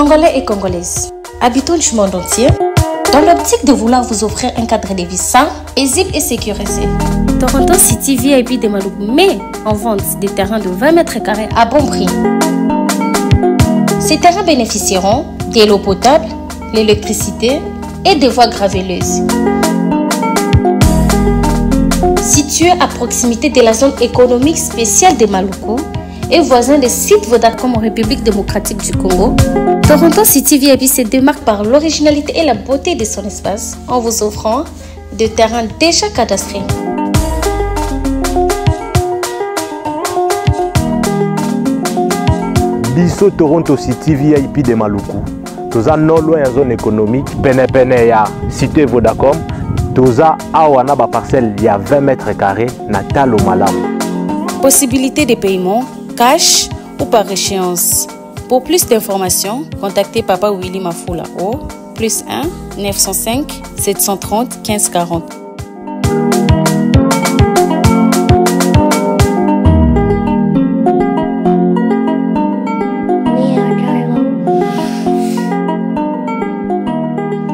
Congolais et Congolaises, habitants du monde entier, dans l'optique de vouloir vous offrir un cadre de vie sain, paisible et sécurisé. Toronto City VIP de Maluku met en vente des terrains de 20 mètres carrés à bon prix. Ces terrains bénéficieront de l'eau potable, l'électricité et des voies graveleuses. Situé à proximité de la zone économique spéciale de Maluku et voisin des sites Vodacom en République démocratique du Congo, Toronto City VIP se démarque par l'originalité et la beauté de son espace en vous offrant des terrains déjà cadastrés. Biso Toronto City VIP de Maluku toza non loin ya zone économique penepene ya cité Vodacom toza awa na baparcelle ya 20 mètres carrés na talo malamu. Possibilité de paiement cash ou par échéance. Pour plus d'informations, contactez Papa Willy Mafula au plus 1 905 730 1540.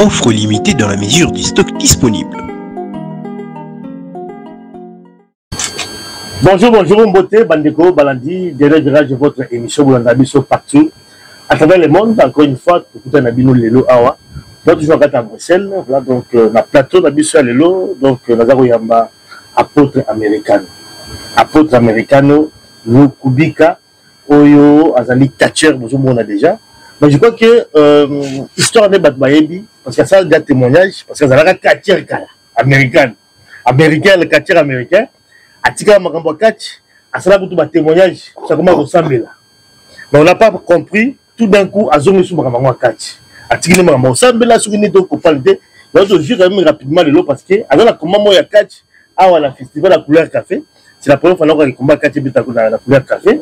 Offre limitée dans la mesure du stock disponible. Bonjour, bonjour, Mbote, Bandeko, Balandi, dernier virage de votre émission Bolanda Biso partout, à travers le monde, encore une fois, tout na bino lelo awa, donc toujours à Bruxelles, voilà, donc, na plateau na biso ya lelo, donc, naza koyamba apôtre americano. Apôtre americano, Lukubika, oyo azali catcheur, bozomona déjà. Mais je crois que histoire nde bato bayebi, parce que asala déjà témoignage, parce que azalaka catcheur kala, américain. Américain, le catcheur américain, atikala makambo ya catch, asala kutu ba témoignage, ça koma kosambela. Mais on n'a pas compris, tout d'un coup, azongi su makambo ya catch. Atikili makambo ya kosambela, soki nini tokopale te. Donc, je jure quand même rapidement lelo parce que aza na combat moko ya catch, awa na festival ya couleur café. C'est la première fois nakoka combat catch ebeta na couleur café.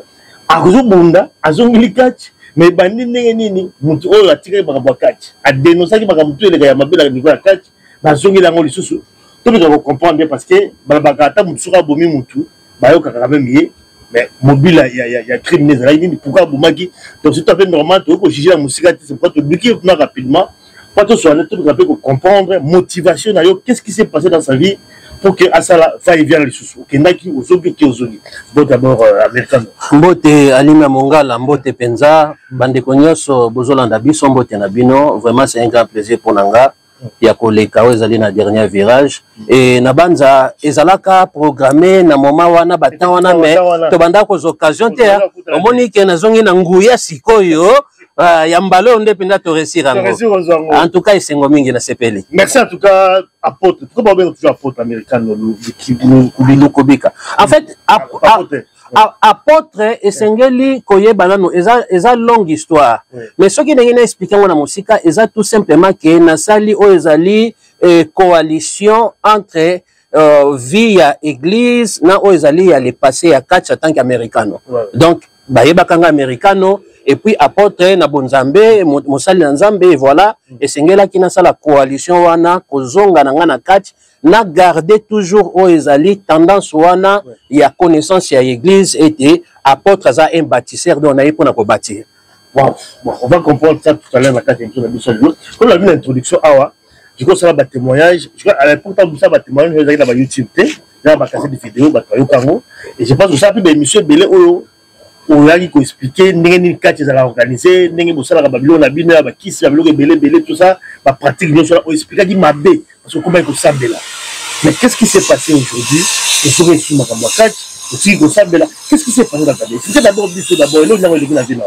Akozobunda, azongeli catch, mais bandi ndenge nini mutu oyo atikaki makambo ya catch, adénonçaki makambo tu eleka ya mabe na niveau ya catch, bazongeli yango lisusu. Tobika kocomprendre parce que balobaka ata mutu soki abomi mutu, bayokaka quand même ye, mais mobile ya crime ezalaki nini, pourquoi abomaki? Donc c'est tout à fait normal, tokoki kojuger na mosika te, c'est pourquoi toluki kuna rapidement po tosoana, tobika mpe kocomprendre motivation na yo, qu'est-ce qui s'est passé dans sa vie pour que asala va et vient lisusu, okendaki ozongi, oke ozongi. Bon, d'abord, americano. Mbote Alima Mongala, mbote penza bandeko nyonso bozolanda biso, mbote na bino, vraiment c'est un grand plaisir pour nanga ya koleka oyo ezali na dernier virage. E na banza ezalaka programmé na moment wana, ba temps wana, mais tobanda kozwa occasion te. Omoni ke nazongi na nguya sikoyo ya mbala oyo nde mpenza toréussir yango. En tout cas esengo mingi, nasepeli. Merci en tout cas, apôtre. Pourquoi babenga toujours apôtre américain Lukubika? En fait, apôtre esengeli koyeba nano eza longue histoire, mais soki ndenge na explique yango na mosika, eza tout simplement ke nasali oyo ezali coalition entre vie ya église na oyo ezali ya le passé ya catch en tant qu'americano. Donc bayebaka nga americano et puis apôtre na bonzambe, mosali na Nzambe, et voilà, esengelaki nasala coalition wana, kozonga na nga na catch, na garder toujours oyo ezali tendance wana ya connaissance ya église, ete apôtre aza un bâtisseur, donc naye mpona kobâtir. Wow. Bon, on va comprendre ça tout à l'heure dans la émission de biso lelo. Comme la l'introduction awa, je crois ça ba témoignage, je crois à l'époque ça ba témoignage ezalaki na ba YouTube te, na ba cassette de vidéo ba yoka yango, et je pense que ça puis ba émission ebele oyo oyaki koexpliquer ndenge nini kati ezalaka organisé, ndenge bosalaka babiloko na bino ya bakisi, babiloko ebele ebele, tout ça, bapratique nyonso wana oexpliquaki mabe parce que okomaki kosambela. Mais qu'est-ce qui s'est passé aujourd'hui? Osoki esu makambo ya kati, otiki kosambela, qu'est-ce qui s'est passé dans ta vie? Expliquez d'abord biso d'abord eloko nango eleki na vie na.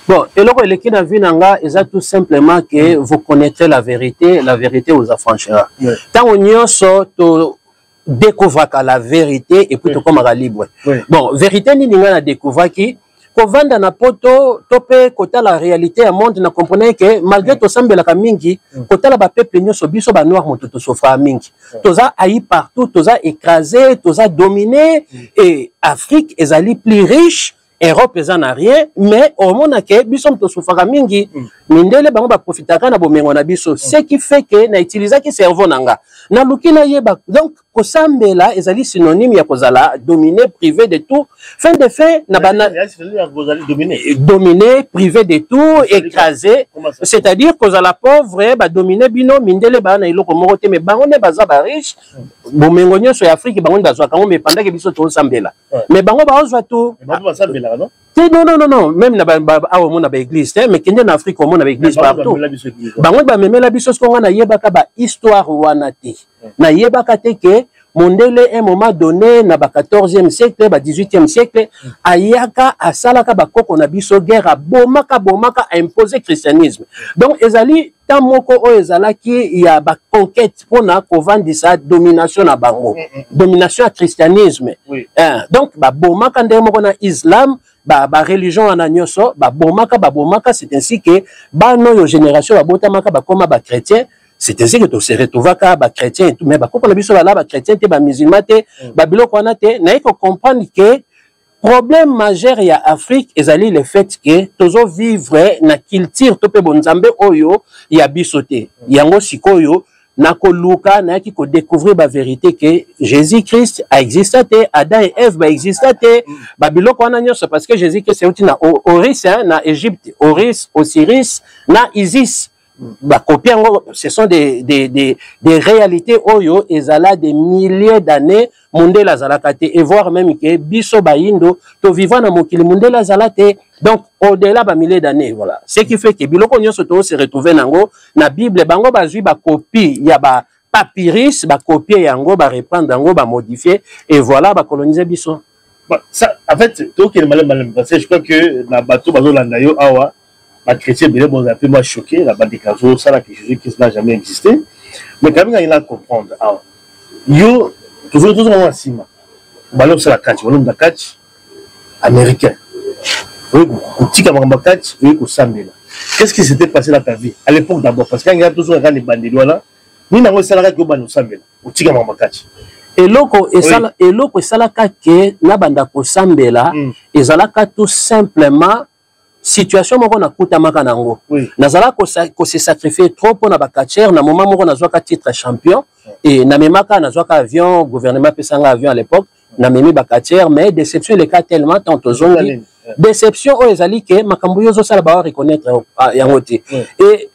Bon, eloko eleki na vie na nga eza tout simplement que vous connaîtrez la vérité, la vérité vous affranchira. Ntango nyonso to découvraka la vérité et puis tokomaka libre. Bon, vérité nini nga na découvraki? Kovanda na poto to mpe kotala réalité ya monde, na comprendre ke malgré tosambelaka mingi, kotala bapeuple nyonso, biso banoir moto tosofraka mingi, toza haï partout, toza écrasé, toza dominé, et Afrique ezali plus riche, Europe eza na rien, mais omona ke biso moto tosufaka mingi. Mindele bango baprofitaka na bomengo na biso. Ce qui fait que na utilisaki cerveau na nga, naluki nayeba. Donc kosambela ezali synonyme ya kozala dominé, privé de tout, fin de fin na bana. Dominé, privé de tout, écrasé, c'est-à-dire kozala pauvre, badomine bino. Mindele baa na eloko moko te, mais bango nde baza bariche. Bomengo nyonso ya Afrique, bango nde bazwaka yango, mais pendant que biso tozosambela, mais bango baozwa tout. Te, non, non, non, non, même na awa omona baéglise te, mais kende na Afrique, omona baéglise partout. Bango bamemela biso. Soki nga nayebaka bahistoire wana te, nayebaka te ke mondele, un moment donné, na ba 14e siècle, ba 18e siècle, ayaka, asalaka bakoko na biso guerre, abomaka, bomaka, impose christianisme. Donc ezali temps moko oyo ezalaki ya baconquête mpona kovandisa domination na bango, domination ya christianisme. Donc babomaka ndenge moko na islam, bareligion wana nyonso babomaka, babomaka. C'est ainsi que bana oyo, génération babotamaka, bakóma bachrétien. C'est ainsi que tose retrouvaka bachrétien. Mais bakoko na biso bala bachrétien te, bamusulman te, babiloko wana te. Naye kocomprendre ke problème majeur ya Afrique ezali le fait ke tozovivre na culture to mpe bonzambe oyo ya biso te. Yango sikoyo nakoluka, nayaki kodécouvrir bavérité ke Jésus Christ aexista te, Adam et Ève baexista te, babiloko wana nyonso, parce que Jésus Christ euti na Horus, na Égypte, Horus, Osiris na Isis. Bakopie yango, ce sont des réalités oyo ezala des milliers d'années, mondele azalaka te, et voire même ke biso bayindo tovivre na mokili, mondele azala te. Donc au-delà bamilliers d'années, voilà ce qui fait que biloko nyonso tose retrouve nango na Bible, bango bazwi bakopie ya ba papyrus, bakopie yango, bareprendre yango, bamodifie, et voilà, bacolonise biso. Bon, ça, en fait, tokende malem malem, parce que je crois que na bato bazolanda yo awa, bachrétien ebele bozala mpe mwa choqué na badéclaration osala que Jésus Christ n'a jamais existé. Mais quand même, ngai na comprendre awa, yo toujours tozonga mwa nsima, obali osala catch, olomba catch américain, oye kotika makambo ya catch, oye kosambela. Qu'est-ce qui s'était passé dans ta vie à l'époque d'abord? Parce que ngai tozonga kaka na ebandeli wana, nini yango esalaka ke obanda kosambela, otika makambo ya catch? Eloko esala, eloko esalaka ke nabanda kosambela, ezalaka tout simplement situation moko nakutamaka nango. Nazalaka kose sacrifier trop mpo na bacatcheur. Na moment moko nazwaka titre champion e namemaka, nazwaka avion, gouvernement apesanga avion à l'époque, namemi bacatcheur. Mais déception eleka tellement, tant tozongi, déception oyo ezali ke makambo oyo ozosala, bawa reconnaître yango te. E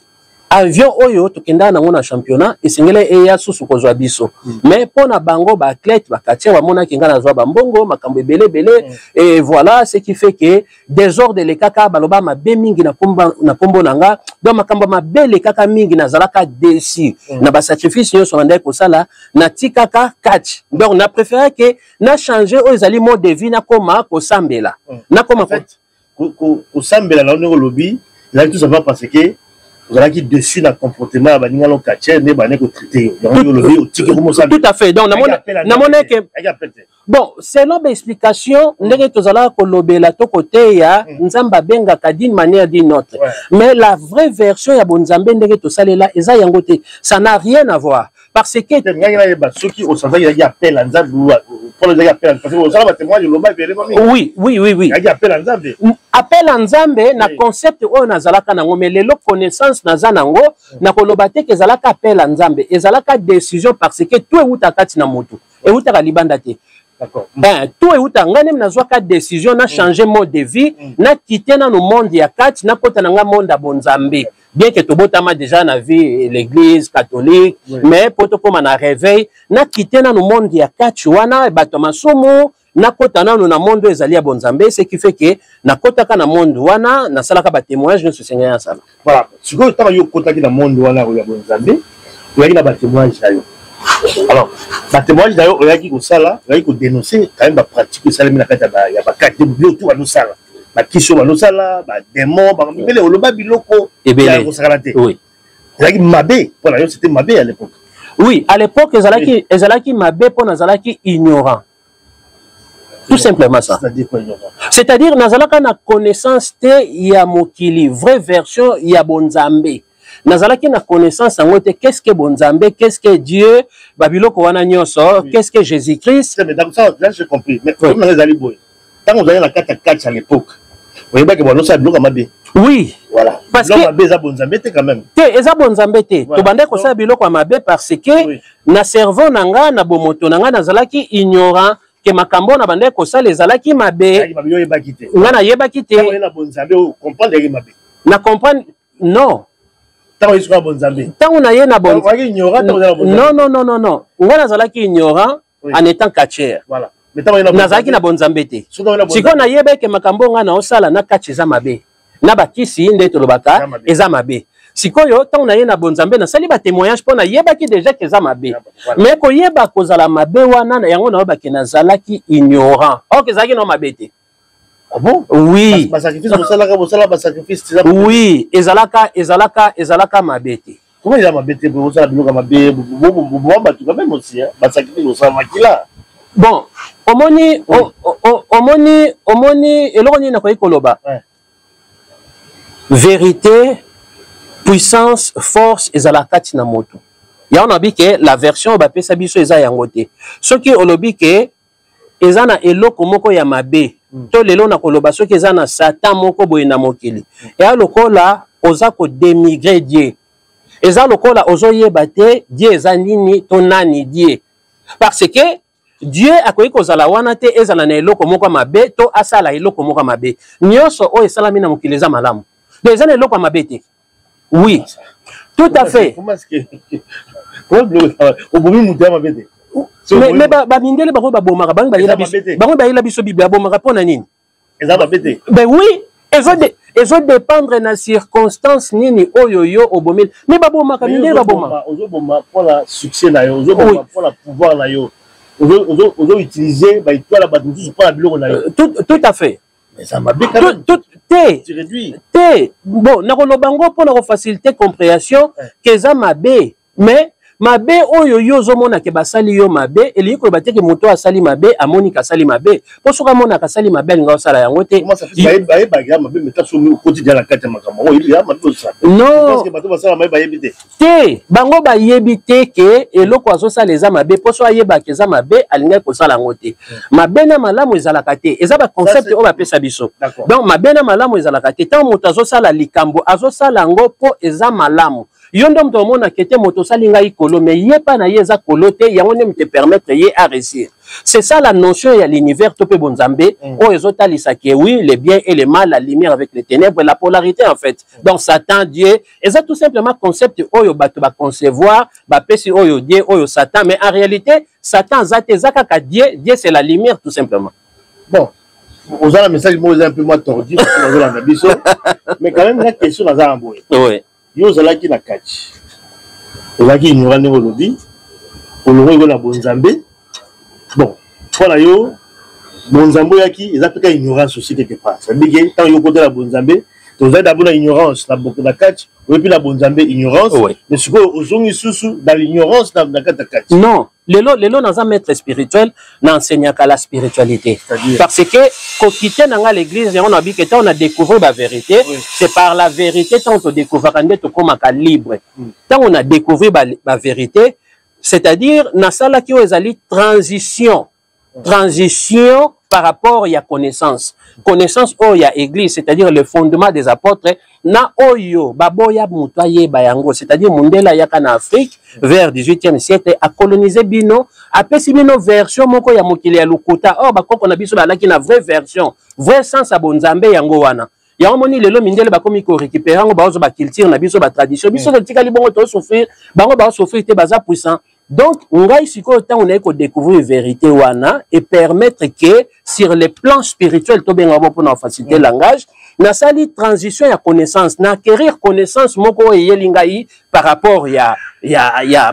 avion oyo tokendaka nango na championnat, esengeli eya susu kozwa biso, mais mpo na bango baathlète, bacatcheur, bamonaki ngai nazwa bambongo, makambo ebele ebele, et voilà ce qui fait que désordre elekaka, baloba mabe mingi na kombo na nga. Donc makambo mabe elekaka mingi, nazalaka déçu na basacrifice nyonso bandaki kosala. Natikaka catch, donc na préféré ke na change oyo ezali mode de vie, nakoma kosambela, nakoma En fait, kosambela na yo, ndenge olobi, ezalaki tout simplement parce que ozalaki dessus na comportement ya baninga no catcheur, nde bane kotraite yo. Yango yo olobi otiki komosambela. Tout à fait. Donc namoni ke, bon, selon baexplication ndenge tozalaka kolobela to koteya, Nzambe abengaka d'une manière d'une autre, mais la vraie version ya bonzambe ndenge tosalela eza yango te. Ça n'a rien à voir, parce que Ngai nayeba soki osantaki ezalaki appel ya Nzambe, mpona ezalaki appel, parce que osala batémoignage, oloba ebele mingi. Oui. Ezalaki appel ya Nzambe? Appel ya Nzambe na concept oyo nazalaka nango, mais lelo connaissance naza nango, nakoloba te ke ezalaka appel ya Nzambe. Ezalaka décision, parce que tout euta kati na motu, eutaka libanda te. Ben, tout euta ngai ndenge nazwaka décision na changer mode de vie, nakite nano monde ya kati, nakota na nga monde ya bonzambe. Bien que tobotama déjà na vie l'église catholique, mais po tokóma na réveil, nakite nano monde ya kati wana, bato ya masumu, nakota nano na monde oyo ezali ya bonzambe. Ce qui fait ke nakotaka na monde wana, nasalaka batémoignage nyonso esengeli nasala. Voilà. Sikoyo ntango yo okotaki na monde wana ya bonzambe, oyaki na batémoignage na yo. Alors batémoignage na yo oyaki kosala, oyaki kodénoncer quand même bapratique esalemi na kati ya bakati, biloko tu bazosala, bakisi oyo bazosala, badémon, ebele. Oloba biloko ya kosakana te. Ezalaki mabe mpo na yo, c'était mabe à l'époque? Oui, à l'époque ezalaki, ezalaki mabe mpo nazalaki ignorant, tout simplement ça. C'est-à-dire nazalaka na connaissance te ya mokili, vraie version ya bonzambe nazalaki na connaissance yango te. Qu'est-ce que bonzambe, qu'est-ce que Dieu, babiloko wana nyonso, qu'est-ce que Jésus Christ. Mais donc ça, là j'ai compris, mais oui. Ezali boye, ntango ozali na kati ya catch à l'époque, Oyebaki balosala biloko ya mabe? Oui. Voilà. Parce que mabe eza bonzambe te quand même. Te, eza bonzambe te. Tobandaki kosala biloko ya mabe parce que na cerveau na nga, na bomoto na nga, nazalaki ignorant ke makambo na bandaki kosala ezalaki mabe. Nga nayebaki te. Na comprendre non. Ntango yesu kaka bonzambe. Ntango na ye na bon, non, non, non, non, non, nga nazalaki ignorant en étant catcheur. Voilà. Nazalaki na bonzambe te. Sikoyo nayeba eke makambo nga naosala na catch eza mabe, na bakisi nde tolobaka eza mabe. Sikoyo ntango naye na bonzambe, nasali batémoignage mpo nayebaki déjà ke eza mabe. Mais koyeba kozala mabe wana yango nayebaki, nazalaki ignorant. Or ezalaki nao mabe te. Ah bon? Oui. Basacrifice bosalaka, bosala basacrifice? Oui, ezalaka mabe te. Comment eza mabe te? Bosala biloko ya mabe, boboma bato quand même aussi, basacrifice, bosala makila. Bon, omoni eloko nini nakoki koloba? Vérité, puissance, force ezala kati na moto. Yango nabi ke la version oyo bapesa biso eza yango te. Soki olobi ke eza na eloko moko ya mabe, to lelo na koloba soki eza na Satan moko boye na mokili, eya lokola oza kodénigrer Dieu, eza lokola ozoyeba te Dieu eza nini to nani Dieu, parce que Dieu akoki kozala wana te ezala na eloko moko ya mabe to asala eloko moko ya mabe. Nyonso oyo esalami na mokili eza malamu, donc eza na eloko ya mabe te. Oui, tout à fait. Obomi moto ya mabe te. Mais bamindele bango babomaka, bango bayela biso Bible, babomaka mpo na nini? Eza mabe te. Ben oui, ezodépendre na circonstance nini oyo yo obomi. Mais babomaka, mindele babomaka. Ozoboma mpona succès na yo, ozoboma mpona pouvoir na yo, ozoutiliser baétoile ya bato mosusu mpona biloko na yo. Tout à fait. Eza mabe. Te te, bon, nakoloba yango mpona kofaciliter compréhension ke eza mabe. Mais mabe oyo yo ozomona ke basali yo mabe, elingi koloba te ke moto asali mabe amoniki asali mabe, mpo soki amonaka asali mabe, alinga osala yango te. Non. Te, bango bayebi te ke eloko azosala eza mabe, mpo so ayebaka eza mabe, alingaki kosala yango te. Mabe na malamu ezalaka te, eza baconcept oyo bapesa biso. Donc mabe na malamu ezalaka te. Ntango moto azosala likambo, azosala yango mpo eza malamu. Yo nde moto omonaka ete moto osali ngai kolo, mais ye mpa na ye eza kolo te. Yango nde moto epermettre ye à réussir. C'est ça la notion ya l'univers to mpe bonzambe oyo ezotalisa ke oui, le bien et le mal, la lumière avec les ténèbres, la polarité en fait. Donc Satan, Dieu, eza tout simplement concept oyo bato baconcevoir, bapesi oyo Dieu, oyo Satan. Mais en réalité Satan aza te, eza kaka Dieu. Dieu, c'est la lumière, tout simplement. Bon, oza na message moko eza un peu moins tordu, nazolanda biso, mais quand même na question naza na boye. Yo ozalaki na kati, ozalaki ignorant ndenge olobi, olongoli na bonzambe. Bon, mpo na yo bonzambe oyaki eza mpe ka ignorance aussi quelque part. C'est-à-dire que ntango yo okotela bonzambe, tozali d'abord na ignorance na kati, oyebi na bonzambe ignorance, mais sikoyo ozongi susu dans l'ignorance na kati ya kati. Non, lelo naza maître spirituel, na enseignaka la spiritualité, parce que kokite na nga l'église, yango na bike ntango na découvrir bavérité, c'est par la vérité. Ntango todécouvraka nde tokomaka libre. Ntango na découvrir bavérité, c'est-à-dire nasalaki oyo ezali transition par rapport ya connaissance oyo ya église, c'est-à-dire le fondement des apôtres, na oyo baboya moto ayeba yango, c'est-à-dire mondele ayaka na Afrique vers 18e siècle, acoloniser bino, apesi bino version moko ya mokili ya lokuta. Or bakoko na biso balaki na vraie version, vrai sens ya bonzambe. Yango wana, yango moni lelo mindele bakomi korécupérer yango, bazwa baculture na biso, batradition. Biso totikali bongo, tosouffrir, bango bazosouffrir te, baza puissant. Donc ngai sikoyo, ntango naye kodécouvrir vérité wana et permettre que sur le plan spirituel, tobenga bo mpona faciliter langage, nasali transition ya connaissance, na acquérir connaissance moko oyo eyeli ngai par rapport ya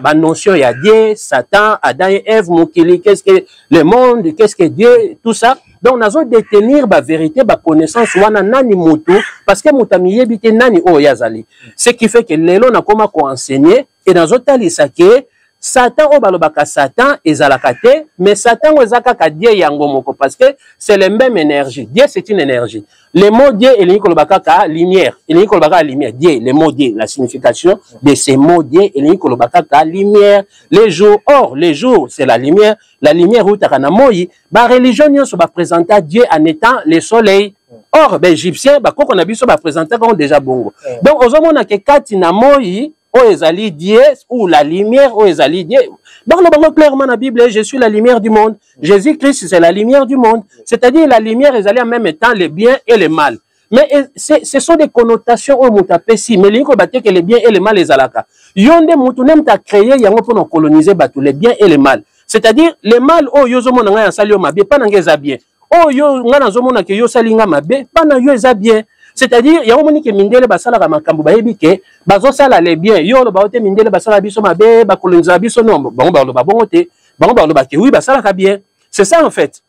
banotion ya Dieu, Satan, Adam et Ève, mokili, qu'est-ce que le monde, qu'est-ce que Dieu, tout ça. Donc nazo détenir bavérité, baconnaissance wana, nani moto, parce que moto amiyebi te nani oyo azali. Ce qui fait que lelo nakoma koenseigner et nazotalisa ke Satan oyo balobaka Satan ezalaka te, mais Satan oyo eza kaka Dieu yango moko, parce que c'est le même énergie. Dieu, c'est une énergie. Le mot Dieu elingi koloba kaka lumière, elingi koloba kaka lumière. Dieu, le mot Dieu, la signification de ce mot Dieu elingi koloba kaka lumière, les jours. Or les jours, c'est la lumière. La lumière eutaka na moi. Bareligion nyonso baprésenta Dieu en étant le soleil. Or baégyptien, bakoko na biso baprésentaka yango déjà bongo. Donc ozomona ke kati na moi oyo ezali Dieu ou la lumière oyo ezali Dieu. Bakoloba bango clairement na Bible: «Je suis la lumière du monde.» Jésus Christ, c'est la lumière du monde, c'est-à-dire la lumière ezali en même temps le bien et le mal. Mais ce sont des connotations oyo moto apesi, mais elingi koloba te ke le bien et le mal ezalaka. Yo nde motu nde moto acréé yango mpona coloniser bato, le bien et le mal. C'est-à-dire le mal oyo yo ozomona ngai asali yo mabe, mpa na ngai eza bien. Oyo ngai nazomona ke yo osali nga mabe, mpa na yo eza bien. C'est-à-dire yango omoni ke mindele basalaka makambo, bayebi ke bazosala le bien. Yo oloba o te, mindele basala biso mabe, bakolonisaka biso. Non, bango baloba bongo te. Bango baloba ke oui, basalaka bien. C'est ça en fait.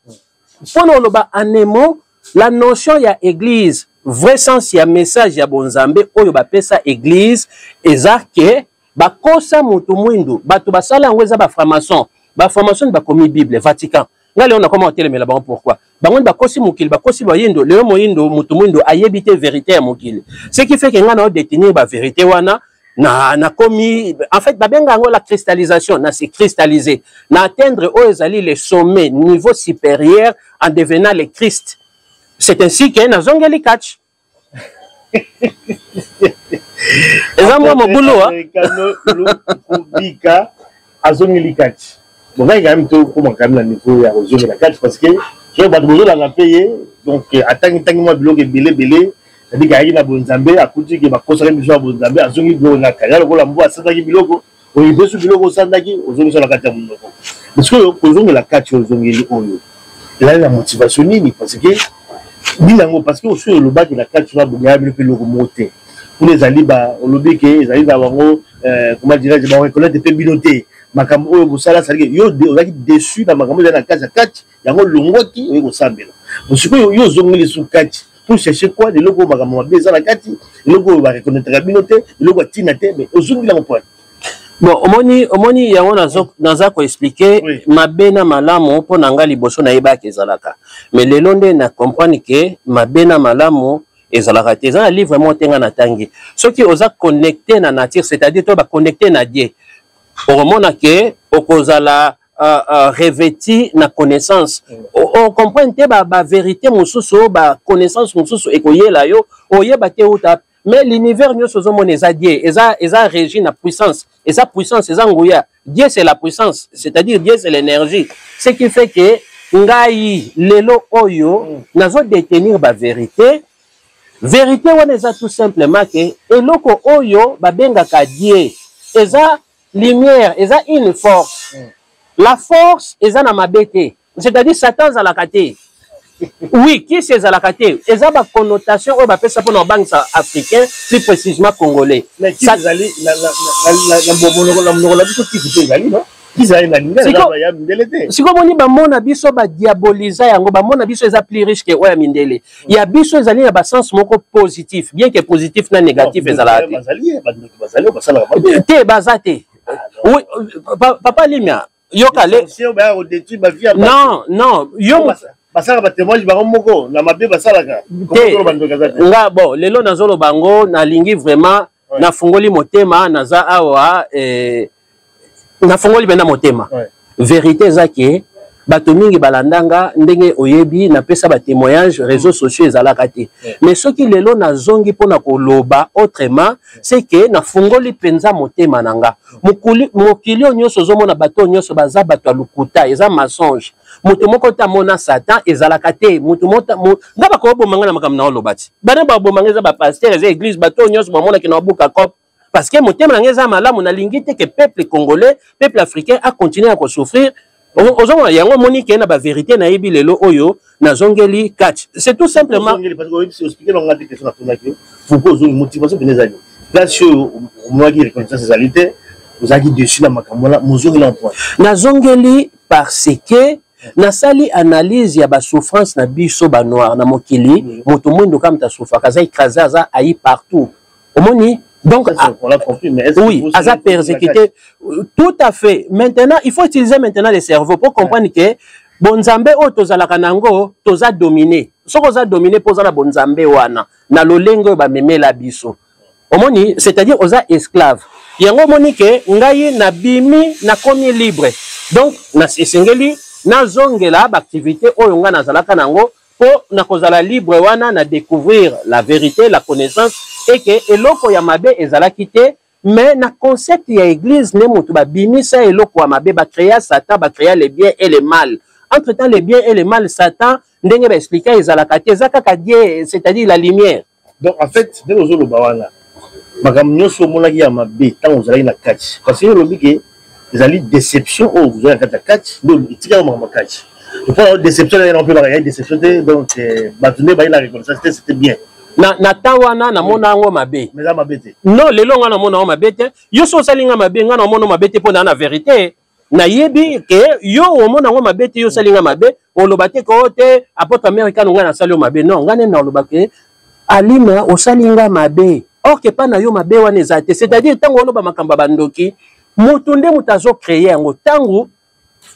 Mpona oloba anemo, la notion ya église, vrai sens ya message ya bonzambe oyo bapesa église, eza ke bakosa motu mwindu. Bato basala yango eza bafranc-maçon. Bafranc-maçon bakomi Bible, Vatican. Ngai lelo nakoma kotelemela bango. Pourquoi? Bango bakosi mokili, bakosi bayindo. Lelo moyindo, motu mwindo ayebi te vérité ya mokili. Ce qui fait ke ngai na détenir bavérité wana, na nakomi en fait, babenga yango la cristallisation. Na se cristalliser, na atteindre oyo ezali le sommet, niveau supérieur, en devenant le Christ. C'est ainsi ke nazongeli catch. Eza mwa mobulu. Lukubika azongeli catch. Bon, ngai quand même tokóma quand même na niveau ya kozongela catch, parce que soki bato bozolanda mpe ye, donc atangi tangi mwa biloko ebele ebele. C'est-à-dire ayaki na bonzambe, akuti ke bakosaki biso ya bonzambe, azongi biloko na kaya lokola mbwa asalaki biloko oyebesu, biloko osandaki, ozongisa na kati ya monoko. Parce que kozongela kati oyo ozongeli oyo ezali na motivation nini? Parce que nini yango? Parce que osi olobaki na kati wana, bongaya bino mpe eloko moko te kuna. Ezali olobi ke ezali na bango, comment dirais-je, bareconnaître mpe bino te. Makambo oyo bosala, c'est-à-dire yo ozalaki déçu na makambo ezali na kati ya kati yango, olongwaki, oye kosambela. Sikoyo yo ozongeli su kati pour chercher quoi? Eloko oyo makambo mabe eza na kati, eloko oyo bareconnaîtraka bino te, eloko ya ntina te, mais ozongeli yango point? Bon, omoni yango naza koexpliquer. Mabe na malamu, mpo na ngai liboso nayebaki ezalaka, mais lelo nde na comprendre ke mabe na malamu ezalaka te. Eza na livre moko te ngai natangi. Soki oza connecté na nature, c'est-à-dire to baconnecté na Dieu, okomona ke okozala revêti na connaissance. Ocomprendre te bavérité mosusu, baconnaissance mosusu ekoyela yo, oyeba te uta. Mais l'univers nyonso ozomona eza Dieu, eza régi na puissance, eza puissance, eza nguya. Dieu, c'est la puissance, c'est-à-dire Dieu, c'est l'énergie. Ce qui fait que ngai lelo oyo nazodétenir bavérité. Vérité wana eza tout simplement ke eloko oyo babengaka Dieu eza lumière, eza une force. La force eza na mabe te, c'est-à-dire Satan azalaka te, oui, kisi ezalaka te. Eza baconnotation oyo bapesa mpona kobangisa africain, plus précisément congolais. Ezali na monoko na biso, kisi mpe ezali, non? Kisi ezali na lingala ya mindele te. Sikoyo omoni, bamona biso badiaboliza yango. Bamona biso eza plus riche ke oyo ya mindele. Ya biso ezali na basens moko positif, bien que positif na négatif ezalaka te. Te, baza te. Oui, papa Limia, yoka le non, non, yo Basalaka batémoignage bango moko na mabe basalaka. Te, nga bon, lelo nazoloba yango, nalingi vraiment, nafungoli motema, naza awa, nafungoli mpenza motema. Vérité eza ke bato mingi balandanga ndenge oyebi, napesa batémoignage, réseaux sociaux ezalaka te. Mais soki lelo nazongi mpona koloba autrement, c'est ke nafungoli mpenza motema na nga. Mokili oyo nyonso ozomona, bato oyo nyonso baza bato ya lokuta, eza mensonge. Moto moko te amona Satan, ezalaka te. Moto nga bakoboma nga na makambo na oloba ti bana baboma nga, eza bapasteur, eza église. Bato oyo nyonso bamonaki na babuka cop, parce que motema na ngai eza malamu. Nalingi te ke peuple congolais, peuple africain acontinue ya kosouffrir. Ozomona yango, omoni ke na bavérité nayebi lelo oyo, nazongeli catch, c'est tout simplement. Pourquoi ozongi? Motivation pene ezali place oyo omonaki reconnaissance ezali te, ozalaki dessus na makambo wana, mozongeli en point? Nazongeli parce que nasali analyse ya basouffrance na biso banoir na mokili. Moto mwindo kaka moto asouffraka, aza écrasé, aza haï partout, omoni. Donc, ça, on l'a compris, mais est-ce oui, aza persécuté, tout à fait. Maintenant, il faut utiliser maintenant le cerveau pour comprendre que bonzambe oyo tozalaka nango, toza dominé. Soki oza dominé mpo oza na bonzambe wana na lolenge oyo bamemela biso, omoni, c'est-à-dire oza esclave. Yango omoni ke ngai nabimi, nakomi libre. Donc esengeli nazongela baactivité oyo ngai nazalaka nango. Mpo na kozala libre wana, na découvrir la vérité, la connaissance, et que eloko ya mabe ezalaki te. Mais na concept ya église nde moto babimisa eloko ya mabe, bacréa Satan, bacréa le bien et le mal. Entre temps, le bien et le mal, Satan, ndenge baexplika, ezalaka te, eza kaka Dieu, c'est-à-dire la lumière. Donc en fait, ndenge ozoloba wana, makambo nyonso omonaki ya mabe ntango ozalaki na kati, parce que olobi ke ezali déception oyo ozali na kati ya kati nde etikaka makambo ya kati. Mpona déception na mpe ya déception te. Donc bato nde bayi na reconnaissance te, c'était bien. Na temps wana namona yango mabe. Mais eza mabe te. Non, lelo nga namona yango mabe te. Yo so osali nga mabe, nga namona mabe te, mpo na vérité nayebi ke yo omona yango mabe te. Yo osali nga mabe, oloba te ko te apôtre Américain, ngai nasali yo mabe. Non, ngai nde naloba ke Alima, osali nga mabe, or ke mpa na yo mabe wana eza te. C'est-à-dire, ntango oloba makambo ya bandoki, moto nde moto azocréer yango. Ntango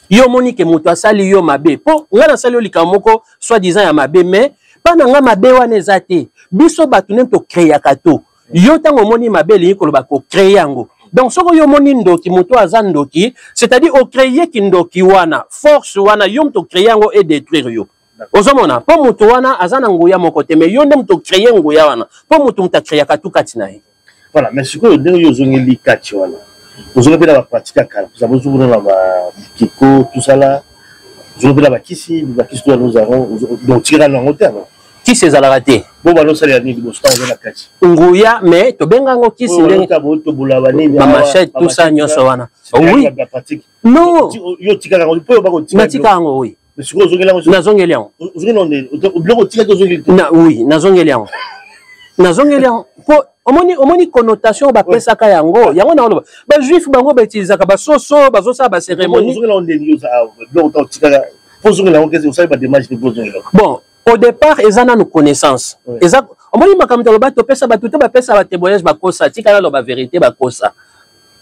yo omoni ke moto asali yo mabe, mpo ngai nasali yo likambo moko soi-disant ya mabe, mais mpa na ngai mabe wana eza te. Biso bato nde tocréaka to yo. Ntango omoni mabe, elingi koloba kocréer yango. Donc soki oyo omoni ndoki, moto aza ndoki, c'est-à-dire ocréer kindoki wana, force wana, yo moto ocréer yango edétruire yo. Ozomona, mpo moto wana aza na nguya moko te, mais yo nde moto ocréer nguya wana, mpo moto acréaka tu kati na ye. Voilà. Mais sikoyo, ndenge yo ozongeli kati wana, ozongi mpe na bapratique ya kala, oza bozongona na bakiko tosala, ozongi mpe na bakisi, bakisi to nous avons, donc tikaka na yango te alors? Kisi ezalaka te. Bo balosalela nini liboso ntango oza na kati? Nguya, mais tobenga yango kisi. Ndenge botobola banini? Bamachete, tout ça, nyonso wana, oui. Bapratique. Non. Yo otikaka yango mpo yo? Natika yango, oui. Sikoyo ozongeli yango? Nazongeli yango. Biloko otikaki, ozongeli te? Oui, nazongeli yango, nazongeli yango, mpo omoni connotation oyo bapesaka yango. Yango na oloba, bajuif bango bautilisaka basoso, bazosala bacérémonie. Bon, au départ eza nanu connaissance. Eza, omoni, makambo toloba, topesa bato to bapesa batémoignage, bakosa. Tika naloba vérité, bakosa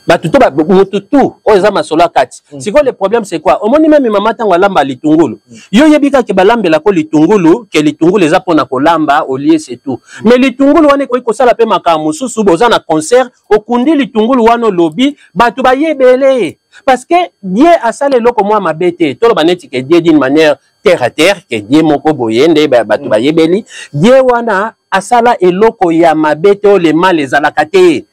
bato to motu tu oyo eza masolo ya kati. Sikoyo le problème, c'est quoi? Omoni, même mama ntango alamba litungulu, yo oyebi kaka balambelako litungulu, ke litungulu eza mpona kolamba, olie, c'est tout. Mais litungulu wana ekoki kosala mpe makambo mosusu. Boza na concert, okundi litungulu wana, olobi bato bayebele, parce que Dieu asala eloko mwa mabe te. Toloba neti ke Dieu, d'une manière terre à terre, ke Dieu moko boye nde bato bayebeli Dieu wana asala eloko ya mabe te. Oyo le mal ezalaka te,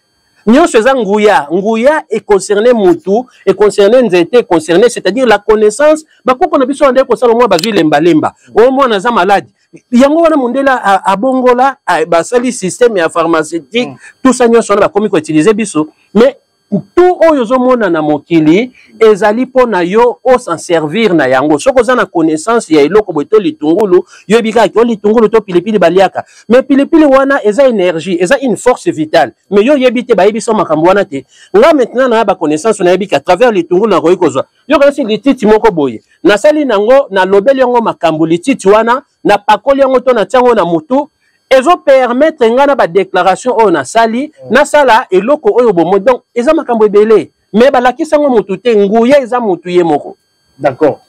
nyonso eza nguya. Nguya econcerne mutu, econcerne nzete, econcerne, c'est-à-dire la connaissance. Bakoko na biso nde kosala mwa bazwi lembalemba oyo mwana aza maladi, yango wana mondele abongola, basali système ya pharmaceutique, tout ça, nyonso wana bakomi koutiliser biso. Mais tout oyo ozomona na mokili ezali mpo na yo os'en servir na yango. Soki oza na connaissance ya eloko boye to litungulu, yoyebi kaka o litungulu to pilipili baliaka, mais pilipili wana eza énergie, eza une force vitale, mais yo oyebi te, bayebi so makambo wana te. Nga maintenant na baconnaissance, nayebi ke à travers litungulu nakoki kozwa yo kasi lititi moko boye, nasali nango, nalobeli yango makambo, lititi wana napakoli yango to natia yango na motu, ezopermettre ngai na badéclaration oyo nasali, nasala eloko oyo bomoi. Donc eza makambo ebele, mais balakisi yango motu te. Nguya eza motu ye moko.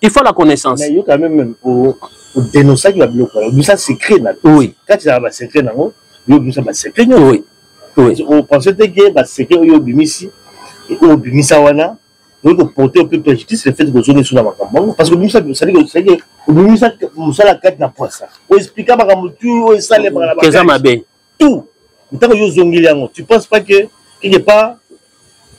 Il faut la connaissance. Mais yo quand même odénonçaki babiloko wana, obimisa secret na kati ya basecret nango, yo obimisa basecret nyonso. Oui. Opense te ke basecret oyo obimisi, oyo obimisa wana, oyi koporter mpe préjudice, le fait kozongi so na makambo yango? Parce que obimisa, c'est-à-dire obimisa mosala kati na poisa, oexplika makambo tu oyo esalemaka na eza mabe. Tout ntango yo ozongeli yango, tu penses pas que quelque part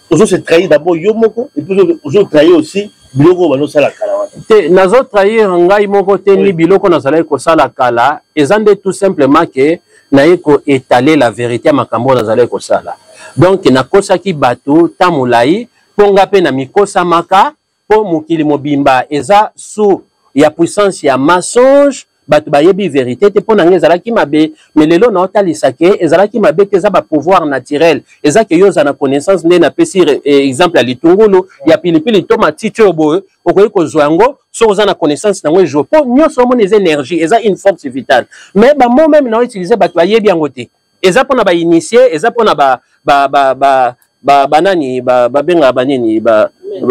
ozo se trahir d'abord yo moko, et puis ozo trahir aussi biloko oyo bazosala kala wana? Te, nazotrahir ngai moko te, ni biloko nazalaki kosala kala. Eza nde tout simplement ke naye koétaler la vérité ya makambo oyo nazalaki kosala. Donc nakosaki bato ta molai, mpo nga mpe na mikosamaka, mpo mokili mobimba eza sous ya puissance ya mensonge. Bato bayebi vérité te. Mpo na ngai ezalaki mabe, mais lelo naotalisa ke ezalaki mabe te. Eza bapouvoir naturel, eza ke yo oza na connaissance. Nde napesi exemple ya litungulu, ya pilipili to matiti oyo boye, okoki kozwa yango soki oza na connaissance nango ejour, mpo nyonso omoni eza énergie, eza une force vitale. Mais bamo même na utiliser, bato bayebi yango te. Eza mpona bainitié, eza mpona ba, ba, ba, ba, ba, banani babengaka banini,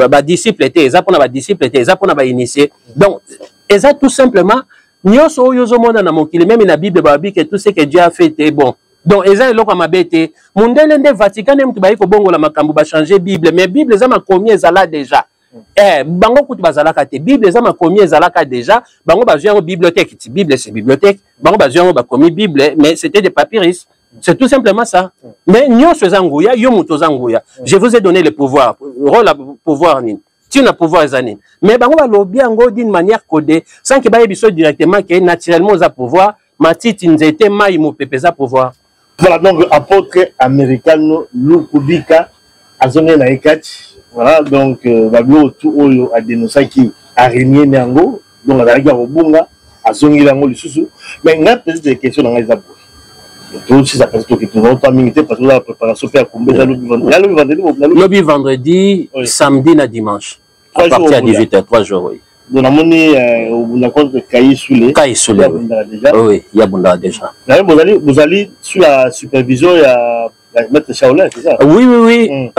badisciple te. Eza mpona badisciple te, eza mpona bainitié. Donc eza tout simplement nyonso oyo ozomona na mokili. Même na Bible balobi ke tout ce que Dieu a fait est bon. Donc eza eloko ya mabe te. Mondele nde, Vatican nde moto bayi kobongola makambo, bachange Bible, mais Bible eza makomi ezala déjà. Bango kutu bazalaka te. Bible eza makomi, ezalaka déjà. Bango bazwi yango bibliothèque ti. Bible, c'est bibliothèque. Bango bazwi yango, bakomi Bible, mais c'était des papyrus. C'est tout simplement ça. Mais nyonso eza nguya. Yo moto oza nguya. Je vous ai donné le pouvoir. Rôle ya pouvoir nini? Ntina pouvoir eza nini? Mais bango balobi yango d'une manière codée, sans que bayebi biso directement que naturellement oza pouvoir. Matiti, nzete, mai, mopepe eza pouvoir. Voilà, donc apôtre Americano Lukubika azongi na ye kati. Voilà, donc babiloko tu oyo adénonçaki, arenier na yango. Donc azalaki ya kobunga, azongeli yango lisusu. Mais ngai, peut-être question na ngai eza boye: tosisa, peut-être tokituna mingi te, parce que oza préparation mpe ya kombe. Eza lobi vendredi? Lobi vendredi, samedi na dimanche, à partir à 18h, 3 jours, oui. Donc namoni obunda contre Kai Soule. Kai Soule, oui. Déjà. Oui, yabundaka déjà. Bozali, bozali sous la supervision ya maître Shaolin, c'est ça? Oui.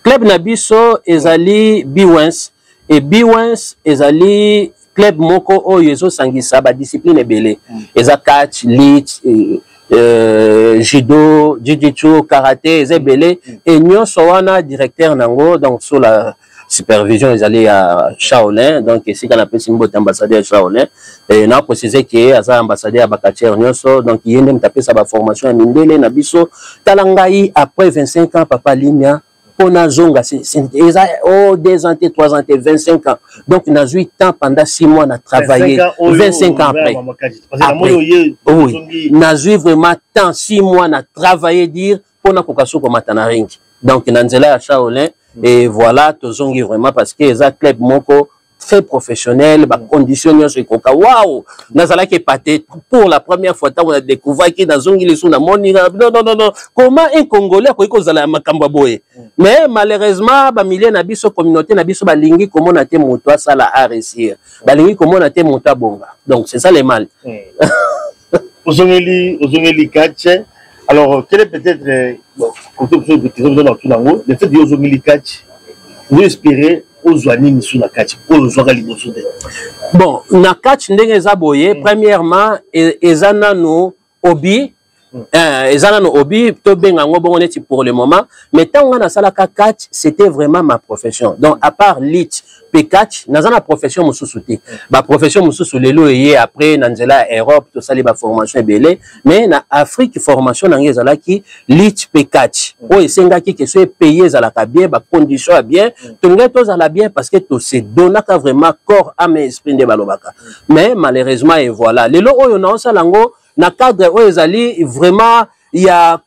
Club na biso ezali Biwens, et Biwens ezali club moko oyo ezosangisa badiscipline ebele. Eza catch, lutte, judo, jiu-jitsu, karaté, eza ebele. E nyonso wana, directeur nango, donc sous la supervision ezali ya Shaolin. Donc esika napesi mbote ambassadeur Shaolin, e na précise ke aza ambassadeur ya bacatcheurs nyonso. Donc ye nde moto apesa baformation ya mindele na biso. Tala ngai, après 25 ans, papa Limia, mpo nazonga, eza o 2 ans te, 3 ans te, 25 ans. Donc nazwi temps pendant 6 mois na travailler. 25 ans après, oui, nazwi vraiment temps 6 mois na travailler dire mpo nakoka so komata na ring. Donc na nzela ya Shaolin. Et voilà, tozongi vraiment parce que eza club moko très professionnel, bacondition nyonso ekoka. Waouh, nazalaki épaté pour la première fois ntango na découvraki, nazongi lisusu, namoni: non, non, non, non, comment un Congolais akoki kozala ya makambo ya boye? Mais malheureusement, bamilie na biso, communauté na biso, balingi komona te moto asala aréussir, balingi komona te moto abonga. Donc c'est ça le mal. Ozongeli catch. Alors, quel est peut-être, bon, côté question dans tout yango, le fait que ozongeli catch, vous espérez ozwa nini su na catch oyo ozwaka liboso te? Bon, na catch, ndenge eza boye, premièrement eza nanu obi, eza nanu obi, tobenga yango bongo neti pour le moment. Mais ntango nga nasalaka catch, c'était vraiment ma profession. Donc à part lutte mpe catch, naza na profession mosusu te. Baprofession mosusu lelo eye après na nzela ya Europe, tosali baformation ebele. Mais na Afrique, formation na ngai ezalaki lutte mpe catch, oyo esengaki ke so epaye ezalaka bien, bacondition ya bien, tolingai tozala bien, parce que tose donnaka vraiment corps, âme, esprit, nde balobaka. Mais malheureusement, et voilà, lelo oyo naosala yango na cadre oyo ezali vraiment ya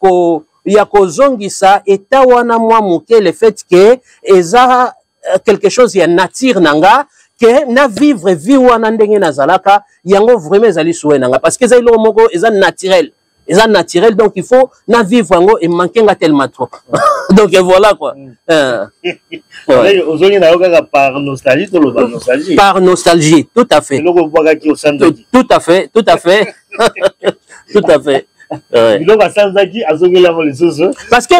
kozongisa eta wana mwa moke. Le fait ke eza quelque chose ya nature na nga ke na vivre vie wana ndenge nazalaka yango, vraiment ezali souhait na nga, parce que eza eloko moko eza naturel, eza naturel. Donc il faut na vivre yango, emanke nga tellement trop. Donc voilà quoi. Ouais. Ozongi na yo kaka par nostalgie, toloba nostalgie? Par nostalgie, tout à fait. Eloko obwakaki, osanzaki. Tout à fait, tout à fait, tout à fait. Ouais. Biloko asanzaki, azongeli yango lisusu. Parce que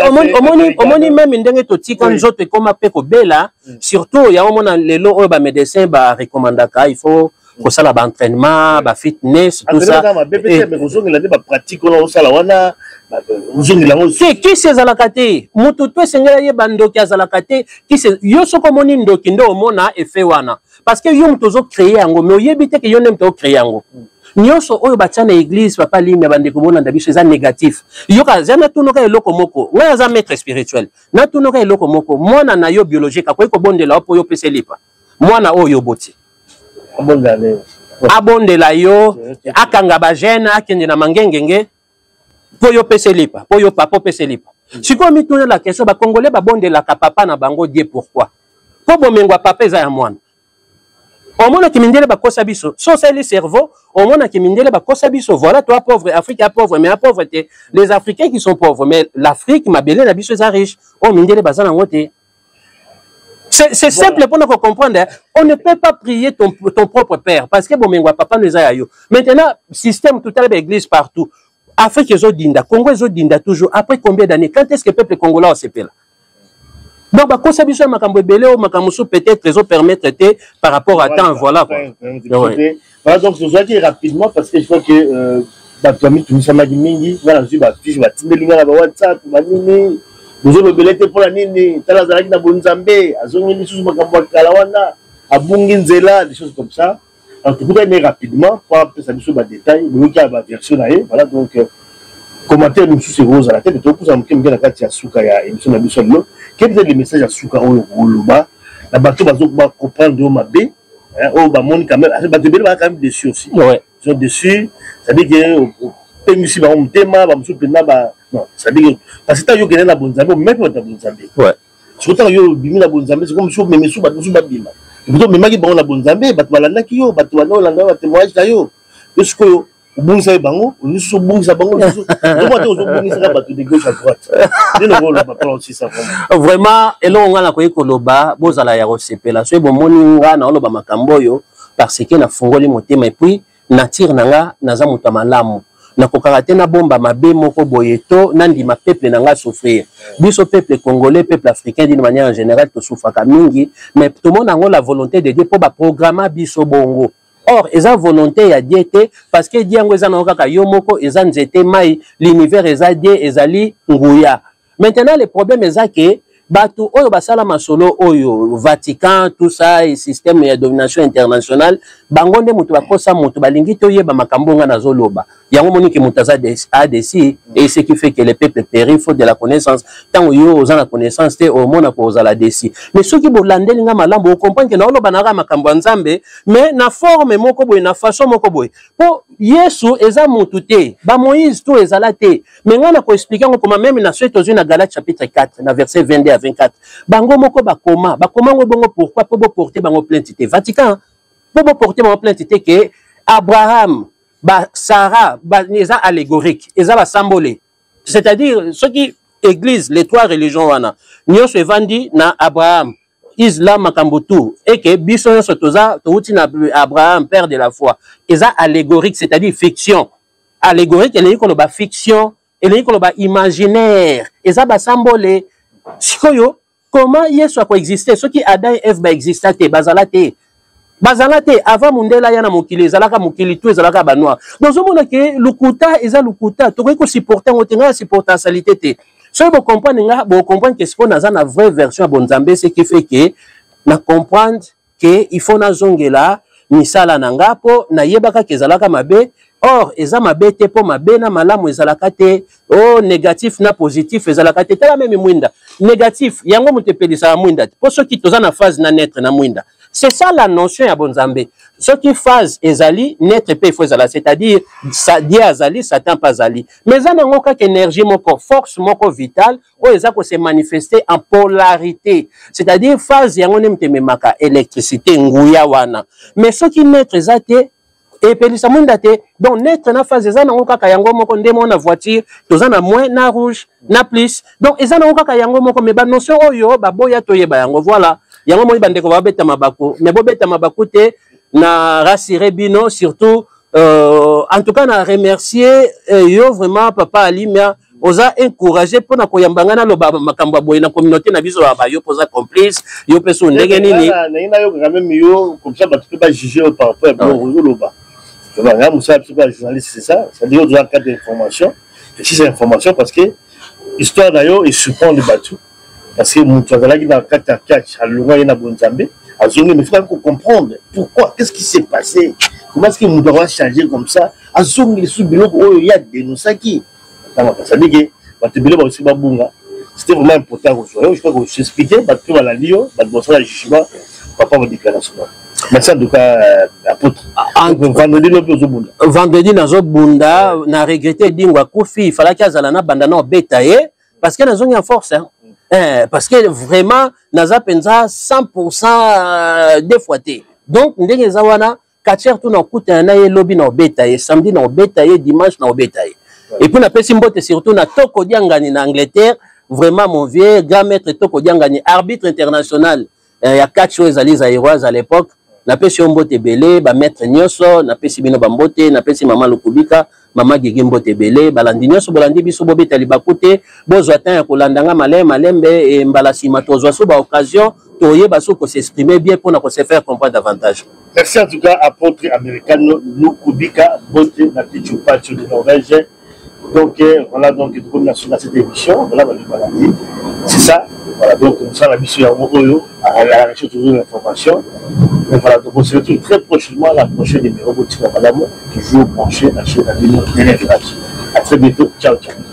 omoni même ndenge totika nzoto ekóma mpe kobela, surtout yango omona lelo oyo bamédecin barecommandaka, il faut kosala baentraînement, bafitness, tout ça. Mabe mpe te, kozongela nde bapratique wana osala wana, ozongela yango. Te, kisi ezalaka te. Motu to esengeli ayeba, ndoki azalaka te. Kisi, yo soki omoni ndoki, nde omona effet wana, parce que yo moto ozocréer yango, mais oyebi te ke yo nde moto ocréer yango. Nyonso oyo batia na église, papa Limi, ya bandeko bolanda biso, eza négatif. Yoka, aza natunoka eloko moko. Ngai aza maître spirituel, natunoka eloko moko: mwana na yo biologique akoki kobondela yo mpo yo opesa lipa? Mwana oyo oboti abondela yo, akanga bajeûne, akende na mangengenge mpo yo opesa lipa, mpo yo papa opesa lipa? Sikoyo mituna la question: Bakongolais babondelaka papa na bango die, pourquoi? Mpo bomengo ya papa eza ya mwana. Omonaki mindele bakosa biso. So osali cerveau, omonaki mindele bakosa biso. Voilà, toi pauvre, Afrique ya pauvre, mais ya pauvre te, les Africains qui sont pauvres, mais l'Afrique, mabele na biso eza riche, oyo mindele baza nango te. C'est simple pour nous comprendre. Hein. On ne peut pas prier ton propre père parce que bomengo papa nous a yo. Maintenant, système tout à l'heure, église partout. Afrique ezodinda, Congo ezodinda toujours. Après combien d'années? Quand est-ce que le peuple congolais s'appelle? Donc, bakosa biso ya makambo ebele oyo makambo mosusu peut-être ezopermettre te par rapport à temps. Voilà quoi. Ouais. Voilà, donc tozwaki rapidement parce que je crois que bato bamitumisamaki mingi. Nga nazwi bafiche, batindeli nga na bawhatsapp, banini. Bozolobela te mpo na nini? Tala, azalaki na bonzambe, azongi lisusu makambo ya kala wana, abungi nzela, des choses comme ça. Alors tokutani ye rapidement mpo apesa biso badetail, boyoki ya baversion na ye. Voilà, donc commentaire mosusu ekozala te, tokopusa moke moke na kati ya suka ya émission na biso lelo. Quel peut-être le message ya suka oyo koloba na bato bazo bacomprendre yo mabe, oyo bamoni quand même bato ebele baa quand même déçus aussi? Ouais. Ils sont déçus, c'est-à-dire que opengwisi bango motema, bamosusu mpenza ba non, c'est-à-dire que parce que ntango yo okende na bonzambe, omemi bato ya bonzambe. Soki ntango yo obimi na bonzambe, c'est comme si omemi su bato mosusu babima. Epuis omemaki bango na bonzambe, bato balandaki yo, bato banda olanda batémoignage na yo. Yo sikoyo obungisaki bango, lisusu obungisa bango lisusu, ozomona te, ozobungisaka bato de gauche à droite. Nde nakoloba mpona osisa vraiment. Vraiment, eloko nga nakoki koloba, bozala ya kosepela soki bomoni nga naoloba makambo oyo, parce que nafungoli motema. Et puis nature na nga, naza moto ya malamu, nakokaka te nabomba mabe moko boye to nandima peuple na nga souffrir. Biso peuple congolais, peuple africain d'une manière générale, tosufaka mingi, mais tomona yango la volonté de Dieu mpo baprograma biso bongo. Or eza volonté ya Dieu te, parce que Dieu yango eza nango kaka yo moko, eza nzete, mai, l'univers eza Dieu, ezali nguya. Maintenant, le problème eza ke bato oyo basala masolo oyo, Vatican, tout ça, et système ya domination internationale, bango nde moto bakosa moto, balingi toyeba makambo nga nazoloba yango. Moniki moto aza adesi, et ce qui fait que le peuple périt faute de la connaissance. Ntango yo oza na connaissance te, omona kozala déçu. Mais soki bolandeli nga malamu, ocomprendre ke naoloba naka makambo ya Nzambe, mais na forme moko boye, na façon moko boye, mpo Yesu eza motu te, bamoïse to ezala te. Mais ngai na koexplike yango koma meme na soki tozwi na Galate chapitre 4 na verset 22 à 24, bango moko bakoma, bakoma yango bongo. Pourquoi? Mpo boporte bango plainte te, Vatican, mpo boporte bango plainte te ke Abraham, ba Sarah ba, eza allégorique, eza basambole. C'est-à-dire soki église, les trois religions wana nyonso evandi na Abraham, islam, makambo tout, eke biso nyonso toza touti na Abraham, père de la foi. Eza allégorique, c'est-à-dire fiction. Allégorique elingi koloba fiction, elingi koloba imaginaire, eza basambole. Sikoyo comment Yesu akoexiste soki Adam et Eve baexista te, bazala te, bazala te avant mundele aya na mokili? Ezalaka mokili tu ezalaka banoir. Donc ozomona ke lokuta eza lokuta, tokoki kosupporte yango te. Ngai asupporte asalite te. Soki bocomprendre nga, bocomprendre ke sikoyo naza na vraie version ya bonzambe, ce qui fait ke na comprendre ke il faut nazongela misala na nga, mpo nayebaka ke ezalaka mabe. Or eza mabe te, mpo mabe na malamu ezalaka te, o oh, négatif na positif ezalaka te. Tala meme mwinda, négatif yango moto epelisaka mwinda te, mpo soki toza na phase na neutre na mwinda, c'est ça la notion ya bonzambe. Soki phase ezali, neutre mpe ifo ezala, c'est-à-dire Dieu azali, Satan mpe azali, mais eza nango kaka énergie moko, force moko vitale oyo eza kose manifester en polarité, c'est-à-dire phase yango nde moto ememaka électricité, nguya wana. Mais soki neutre eza te, epelisa mwinda te. Donc neutre na phase eza nango kaka yango moko. Nde moko na voiture, toza na moins na rouge na plus, donc eza nango kaka yango moko. Mais banotion oyo baboya toyeba yango. Voilà, yango moi bandeko babeta mabaku, mais bobeta mabaku te, na rassurer bino surtout. En tout cas, na remercier yo vraiment, papa Alimia, oza encouragé mpona koyamba ngai naloba makambo ya boye na communauté na biso. Ya bayo mpo oza complice, yo mpe so ndenge nini? Ndenge nayokaka meme yo comme ça, bato mpe bajuge yo par rapport ya biloko ozoloba. Nga mosala biso mpe ya journaliste, c'est ça, c'est-à-dire oza cadre d'information, et si c'est information, parce que histoire na yo esurprendre bato, parce que moto azalaki na kati ya catch, alongwa ye na bonzambe, azongi, mais faut comprendre pourquoi, qu'est-ce qui s'est passé, comment est-ce que moto akoka changer comme ça, azongi lisusu biloko oyo ye adénonçaki. C'est-à-dire que bato ebele bakosi babunga. C'était vraiment important kozwa yo, je crois que s'expliquer, bato mpe balandi yo, bato bosala jugement papa ba déclaration. Merci en tout cas, apôtre. Vendredi lobi ozobunda? Vendredi nazobunda. Na regrette Dingo akufi, ifalaki azala na banda na obeta ye, parce que nazongi en force, hein. Eh, parce que vraiment naza mpenza 100% deux fois te. Donc ndenge eza wana, catcheur tu nakutana na ye lobi, na obeta ye samedi, na obeta ye dimanche, na obeta ye. Et puis napesi mbote surtout na Toko Diangani na Angleterre, vraiment mon vieux grand maître Toko Diangani, arbitre international ya catch oyo ezali zaïroise à l'époque. Napesi yo mbote ebele. Bamaître nyonso, napesi bino bambote. Napesi mama Lokubika, mama Gigi mbote ebele. Balandi nyonso bolandi biso, bobeta libaku te, bozwa temps ya kolanda nga malembe malembe. E mbala nsima tozwa so baoccasion, toyeba so kos'exprimer bien mpona kose faire comprendre davantage. Merci en tout cas, apôtre Americano Lukubika, Bote na Pichu Pacho de Norvège. Donc voilà, donc tokomi na suka cette émission. Voilà, balandi, c'est ça. Voilà, donc mosala biso yango oyo à la recherche toujours d'informations. Mais voilà, donc on se retrouve très prochainement à la prochaine numéro. Botika malamu, toujours branché na chaîne na bino Dernier Virage. À très bientôt, ciao ciao.